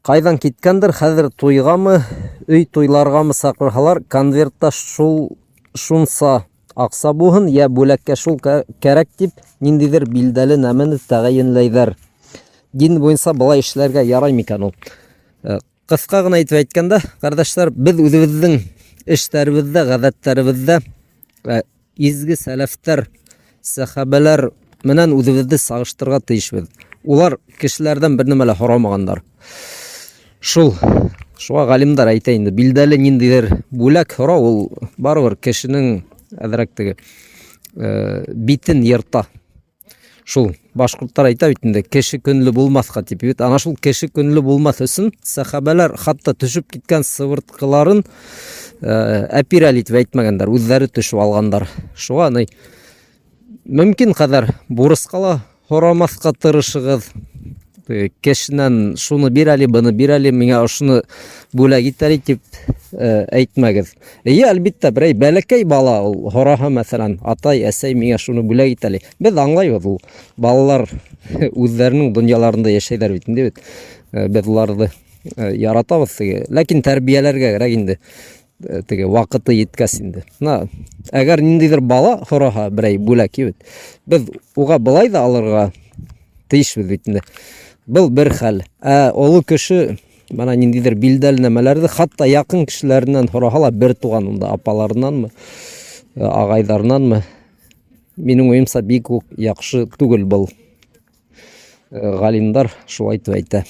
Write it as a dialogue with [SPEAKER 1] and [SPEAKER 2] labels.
[SPEAKER 1] Ҡайҙан киткәндер, хәҙер туйғамы, өй туйларғамы саҡырһалар, конвертта шул шунса аҡса булһын, йә бүләккә шул кәрәк тип, ниндәйҙер билдәле нәмәне тәғәйенләйҙәр. Дин буйынса былай эшләргә ярай микән ул? Э, Ҡыҫҡа ғына итеп әйткәндә, ҡәрҙәштәр, беҙ үҙебеҙҙең эштәребеҙҙә, ғәҙәттәребеҙҙә э, изге сәләфтәр, сәхәбәләр менән үҙебеҙҙе сағыштырырға тейешбеҙ. Улар кешеләрҙән бер нәмә лә һорамағандар. Шул шуға ғалимдар әйтә инде, билдәле ниндәйҙер бүләк һорау ул барыбер кешенең әҙерәк теге э, битен йырта. Шул башҡорттар әйтә бит инде, кеше көнлө булмаҫҡа тип бит. Ана шул кеше көнлө булмаҫ өсөн сәхәбәләр хатта төшөп киткән сывыртҡыларын э, әпирәл итеп әйтмәгәндәр, үҙҙәре төшөп алғандар. Шуға ни мөмкин ҡәҙәр бурысҡа ла һорамаҫҡа тырышығыҙ. Э, кешенән шуны бир әле, быны бир әле, миңә ошоно бүләк ит әле тип э, әйтмәгеҙ. Эйе, әлбиттә, берәй бәләкәй бала ул һораһа, мәҫәлән, атай, әсәй миңә шуны бүләк ит әле. Беҙ аңлайбыҙ ул балалар үҙҙәренең донъяларында йәшәйҙәр бит инде бит. Э, беҙ уларҙы яратабыҙ теге. Ләкин тәрбиәләргә кәрәк инде. Теге ваҡыты еткәс инде. Мына әгәр ниндәйҙер бала һораһа берәй бүләк бит, беҙ уға былай ҙа алырға тейешбеҙ бит инде. Был бер хәл. Ә оло кеше бына ниндәйҙер билдәле нәмәләрҙе хатта яҡын кешеләренән һораһа ла, бер туған унда апаларынанмы, ағайҙарынанмы, минең уйымса, бик үк яҡшы түгел был. Ғалимдар шулай итеп әйтә.